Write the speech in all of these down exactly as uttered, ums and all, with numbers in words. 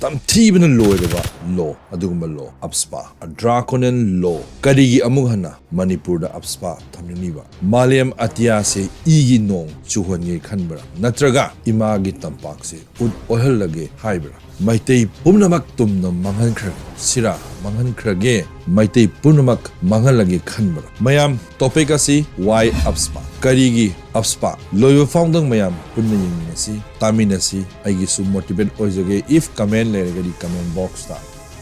ꯇꯝꯊꯤꯕꯅ ꯂꯣꯏꯔꯕ ꯂꯣ ꯑꯗꯨꯒꯨꯝꯕ ꯂꯣ ꯑꯞꯁꯄꯥ, ꯗ꯭ꯔꯥꯀꯣꯅꯤꯌꯟ ꯂꯣ꯫ ꯀꯔꯤꯒꯤ ꯑꯃꯨꯛ ꯍꯟꯅ ꯃꯅꯤꯄꯨꯔꯗ ꯑꯞꯁꯄꯥ ꯊꯝꯅꯤꯡꯂꯤꯕ? ꯃꯥꯂꯦꯝ ꯑꯇꯤꯌꯥꯁꯦ ꯏꯒꯤ ꯅꯣꯡ ꯆꯨꯍꯟꯒꯦ ꯈꯟꯕ꯭ꯔꯥ? ꯅꯠꯇ꯭ꯔꯒ ꯏꯃꯥꯒꯤ ꯇꯝꯄꯥꯛꯁꯦ ꯎꯠ ꯑꯣꯏꯍꯜꯂꯒꯦ ꯍꯥꯏꯕ꯭ꯔꯥ? ꯃꯩꯇꯩ ꯄꯨꯝꯅꯃꯛ ꯇꯨꯝꯅ ꯃꯥꯡꯍꯟꯈ꯭ꯔꯒꯦ ꯁꯤꯔꯥ? ꯃꯥꯡꯍꯟꯈ꯭ꯔꯒꯦ, ꯃꯩꯇꯩ ꯄꯨꯝꯅꯃꯛ ꯃꯥꯡꯍꯜꯂꯒꯦ ꯈꯟꯕ꯭ꯔꯥ? ꯃꯌꯥꯝ, ꯇꯣꯄꯤꯛ ꯑꯁꯤ why ꯑꯞꯁꯄꯥ? ꯀꯔꯤꯒꯤ ꯑꯞꯁꯄꯥ? ꯂꯣꯏꯕ ꯐꯥꯎꯗꯪ ꯃꯌꯥꯝ ꯄꯨꯟꯅ ꯌꯦꯡꯃꯤꯟꯅꯁꯤ, ꯇꯥꯃꯤꯟꯅꯁꯤ꯫ ꯑꯩꯒꯤꯁꯨ ꯃꯣꯇꯤꯚꯦꯠ ꯑꯣꯏꯖꯒꯦ꯫ If comment ꯂꯩꯔꯒꯗꯤ comment box ꯇ꯫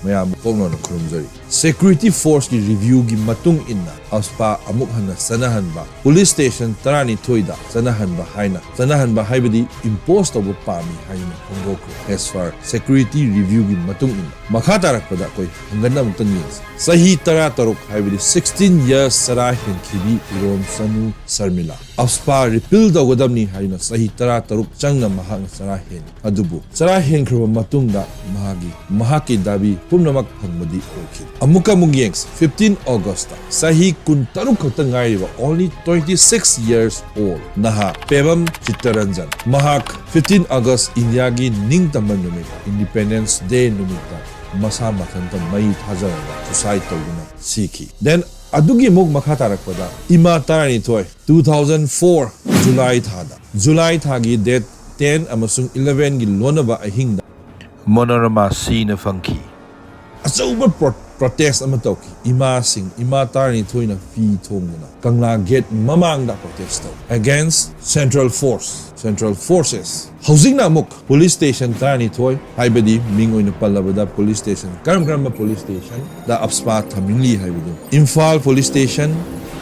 ꯃꯌꯥꯝꯕꯨ ꯀꯣꯛꯅꯅ ꯈꯨꯔꯨꯝꯖꯔꯤ꯫ ꯁꯦꯀ꯭ꯌꯨꯔꯤꯇꯤ ꯐꯣꯔꯁꯀꯤ ꯔꯤꯚ꯭ꯌꯨꯒꯤ ꯃꯇꯨꯡ ꯏꯟꯅ ꯑꯞꯁꯄꯥ ꯑꯃꯨꯛ ꯍꯟꯅ ꯆꯠꯅꯍꯟꯕ, ꯄꯨꯂꯤꯁ ꯁ꯭ꯇꯦꯁꯟ ꯇꯔꯥꯅꯤꯊꯣꯏꯗ ꯆꯠꯅꯍꯟꯕ ꯍꯥꯏꯅ, ꯆꯠꯅꯍꯟꯕ ꯍꯥꯏꯕꯗꯤ ꯏꯝꯄꯣꯁ ꯇꯧꯕ ꯄꯥꯝꯃꯤ ꯍꯥꯏꯗꯨꯅ ꯐꯣꯡꯗꯣꯛꯈ꯭ꯔꯦ꯫ As per ꯁꯦꯀ꯭ꯌꯨꯔꯤꯇꯤ ꯔꯤꯚ꯭ꯌꯨꯒꯤ ꯃꯇꯨꯡ ꯏꯟꯅ꯫ ꯃꯈꯥ ꯇꯥꯔꯛꯄꯗ ꯑꯩꯈꯣꯏ ꯍꯟꯒꯠꯅ ꯑꯃꯨꯛꯇꯪ ꯌꯦꯡꯁꯤ꯫ ꯆꯍꯤ ꯇꯔꯥ ꯇꯔꯨꯛ ꯍꯥꯏꯕꯗꯤ sixteen years ꯆꯔꯥ ꯍꯦꯟꯈꯤꯕꯤ ꯏꯔꯣꯝ ꯆꯅꯨ ꯁꯔꯃꯤꯂꯥ꯫ ꯑꯞꯁꯄꯥ ꯔꯤꯄꯤꯜ ꯇꯧꯒꯗꯕꯅꯤ ꯍꯥꯏꯗꯨꯅ ꯆꯍꯤ ꯇꯔꯥ ꯇꯔꯨꯛ ꯆꯪꯅ ꯃꯍꯥꯛꯅ ꯆꯔꯥ ꯍꯦꯟꯈꯤ꯫ ꯑꯗꯨꯕꯨ ꯆꯔꯥ ꯍꯦꯟꯈ꯭ꯔꯕ ꯃꯇꯨꯡꯗ ꯃꯍꯥꯛꯀꯤ, ꯃꯍꯥꯛꯀꯤ ꯗꯥꯕꯤ ꯄꯨꯝꯅꯃꯛ ꯐꯪꯕꯗꯤ ꯑꯣꯏꯈꯤ꯫ ꯑꯃꯨꯛꯀ ꯑꯃꯨꯛ ꯌꯦꯡꯁꯤ꯫ Fifteen August ꯇ ꯆꯍꯤ ꯀꯨꯟꯇꯔꯨꯛ ꯈꯛꯇ ꯉꯥꯏꯔꯤꯕ, only twenty six years old, ꯅꯍꯥ ꯄꯦꯕꯝ ꯆꯤꯠꯇꯔꯟꯖꯟ꯫ ꯃꯍꯥꯛ fifteen August ꯏꯟꯗꯤꯌꯥꯒꯤ ꯅꯤꯡꯇꯝꯕ ꯅꯨꯃꯤꯠ, Independence Day ꯅꯨꯃꯤꯠꯇ ꯃꯁꯥ ꯃꯊꯟꯇ ꯃꯩ ꯊꯥꯖꯔꯒ suicide ꯇꯧꯗꯨꯅ ꯁꯤꯈꯤ꯫ Then ꯑꯗꯨꯒꯤ ꯑꯃꯨꯛ ꯃꯈꯥ ꯇꯥꯔꯛꯄꯗ ꯏꯃꯥ ꯇꯔꯥꯅꯤꯊꯣꯏ, two thousand four July ꯊꯥꯗ, July ꯊꯥꯒꯤ date ten ꯑꯃꯁꯨꯡ eleven ꯒꯤ ꯂꯣꯟꯅꯕ ꯑꯍꯤꯡꯗ ꯃꯣꯅꯣꯔꯃꯥ ꯁꯤꯅ ꯐꯪꯈꯤ꯫ ꯑꯆꯧꯕ ꯄ꯭ꯔꯣ-, ꯄ꯭ꯔꯣꯇꯦꯁ ꯑꯃ ꯇꯧꯈꯤ꯫ ꯏꯃꯥꯁꯤꯡ, ꯏꯃꯥ ꯇꯔꯥꯅꯤꯊꯣꯏꯅ ꯐꯤ ꯊꯣꯡꯗꯨꯅ ꯀꯪꯂꯥ ꯒꯦꯠ ꯃꯃꯥꯡꯗ ꯄ꯭ꯔꯣꯇꯦꯁ ꯇꯧ, against central force, central forces꯫ ꯍꯧꯖꯤꯛꯅ ꯑꯃꯨꯛ ꯄꯨꯂꯤꯁ ꯁ꯭ꯇꯦꯁꯟ ꯇꯔꯥꯅꯤꯊꯣꯏ, ꯍꯥꯏꯕꯗꯤ ꯃꯤꯡ ꯑꯣꯏꯅ ꯄꯜꯂꯕꯗ ꯄꯨꯂꯤꯁ ꯁ꯭ꯇꯦꯁꯟ, ꯀꯔꯝ ꯀꯔꯝꯕ ꯄꯨꯂꯤꯁ ꯁ꯭ꯇꯦꯁꯟꯗ ꯑꯞꯁꯄꯥ ꯊꯝꯅꯤꯡꯂꯤ ꯍꯥꯏꯕꯗꯨ, Imphal police station,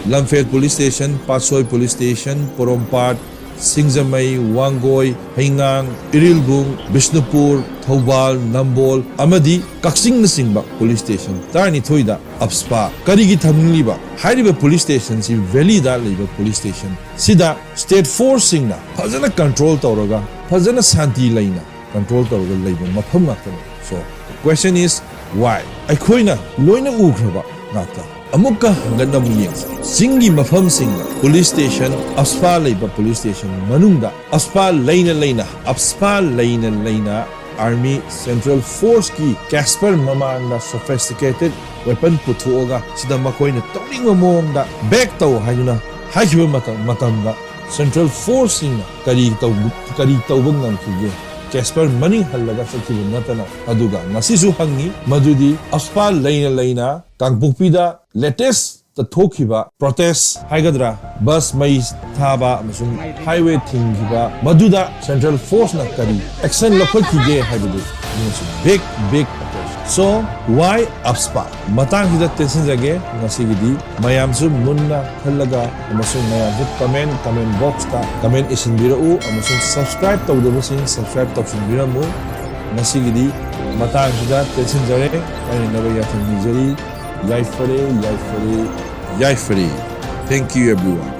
Lamphel police station, Patsoi police station, Porompat, Singjamei, Wangoi, ꯍꯩꯉꯥꯡ, ꯏꯔꯤꯜꯕꯨꯡ, ꯕꯤꯁꯅꯨꯄꯨꯔ, ꯊꯧꯕꯥꯜ, ꯅꯝꯕꯣꯜ ꯑꯃꯗꯤ ꯀꯛꯆꯤꯡꯅꯆꯤꯡꯕ ꯄꯨꯂꯤꯁ ꯁ꯭ꯇꯦꯁꯟ ꯇꯔꯥꯅꯤꯊꯣꯏꯗ ꯑꯞꯁꯄꯥ꯫ ꯀꯔꯤꯒꯤ ꯊꯝꯅꯤꯡꯂꯤꯕ? ꯍꯥꯏꯔꯤꯕ ꯄꯨꯂꯤꯁ ꯁ꯭ꯇꯦꯁꯟꯁꯤ ꯚꯦꯂꯤꯗ ꯂꯩꯕ ꯄꯨꯂꯤꯁ ꯁ꯭ꯇꯦꯁꯟ ꯁꯤꯗ ꯁ꯭ꯇꯦꯠ ꯐꯣꯔꯁꯁꯤꯡꯅ ꯐꯖꯅ ꯀꯟꯇ꯭ꯔꯣꯜ ꯇꯧꯔꯒ, ꯐꯖꯅ ꯁꯥꯟꯇꯤ ꯂꯩꯅ ꯀꯟꯇ꯭ꯔꯣꯜ ꯇꯧꯔꯒ ꯂꯩꯕ ꯃꯐꯝ ꯉꯥꯛꯇꯅꯤ꯫ So, the question is why? ꯑꯩꯈꯣꯏꯅ ꯂꯣꯏꯅ ꯎꯈ꯭ꯔꯕ ꯉꯥꯛꯇ꯫ ꯑꯃꯨꯛꯀ ꯍꯟꯒꯠꯅ ꯑꯃꯨꯛ ꯌꯦꯡꯁꯤ꯫ ꯆꯤꯡꯒꯤ ꯃꯐꯝꯁꯤꯡꯗ ꯄꯨꯂꯤꯁ ꯁ꯭ꯇꯦꯁꯟ, ꯑꯞꯁꯄꯥ ꯂꯩꯕ ꯄꯨꯂꯤꯁ ꯁ꯭ꯇꯦꯁꯟ ꯃꯅꯨꯡꯗ ꯑꯞꯁꯄꯥ ꯂꯩꯅ ꯂꯩꯅ, ꯑꯞꯁꯄꯥ ꯂꯩꯅ ꯂꯩꯅ Army Central Force ꯀꯤ Casper ꯃꯃꯥꯡꯗ sophisticated weapon ꯄꯨꯊꯣꯛꯑꯒ ꯁꯤꯗ ꯃꯈꯣꯏꯅ ꯇꯧꯅꯤꯡꯕ ꯃꯑꯣꯡꯗ back ꯇꯧ ꯍꯥꯏꯗꯨꯅ ꯍꯥꯏꯈꯤꯕ ꯃꯇꯝ ꯃꯇꯝꯗ Central Force ꯁꯤꯡꯅ ꯀꯔꯤ ꯇꯧ ꯀꯔꯤ ꯇꯧꯕ ꯉꯝꯈꯤꯒꯦ? Casper ꯃꯅꯤꯡ ꯍꯜꯂꯒ ꯆꯠꯈꯤꯕ ꯅꯠꯇꯅ꯫ ꯑꯗꯨꯒ ꯉꯁꯤꯁꯨ ꯍꯪꯉꯤ ꯃꯗꯨꯗꯤ AFSPA ꯂꯩꯅ ꯂꯩꯅ ꯀꯥꯡꯄꯣꯛꯄꯤꯗ latest ꯊꯣꯛꯈꯤꯕ protest ꯍꯥꯏꯒꯗ꯭ꯔꯥ, bus ꯃꯩ ꯊꯥꯕ ꯑꯃꯁꯨꯡ highway ꯊꯤꯡꯈꯤꯕ ꯃꯗꯨꯗ Central Force ꯅ ꯀꯔꯤ action ꯂꯧꯈꯠꯈꯤꯒꯦ ꯍꯥꯏꯕꯗꯨ ꯑꯃꯁꯨꯡ big big protest꯫ So why AFSPA? ꯃꯇꯥꯡꯁꯤꯗ ꯇꯦꯟꯁꯤꯟꯖꯒꯦ꯫ ꯉꯁꯤꯒꯤꯗꯤ ꯃꯌꯥꯝꯁꯨ ꯃꯨꯟꯅ ꯈꯜꯂꯒ ꯑꯃꯁꯨꯡ ꯃꯌꯥꯝꯁꯨ comment comment box ꯇ comment ꯏꯁꯤꯟꯕꯤꯔꯛꯎ ꯑꯃꯁꯨꯡ subscribe ꯇꯧꯗꯕꯁꯤꯡ subscribe ꯇꯧꯁꯤꯟꯕꯤꯔꯝꯃꯨ꯫ ꯉꯁꯤꯒꯤꯗꯤ ꯃꯇꯥꯡꯁꯤꯗ ꯇꯦꯟꯁꯤꯟꯖꯔꯦ꯫ ꯄꯥꯏꯅꯅꯕ ꯌꯥꯊꯪ ꯅꯤꯖꯔꯤ꯫ ꯌꯥꯏꯐꯔꯦ, ꯌꯥꯏꯐꯔꯦ, ꯌꯥꯏꯐꯔꯦ꯫ Thank you everyone.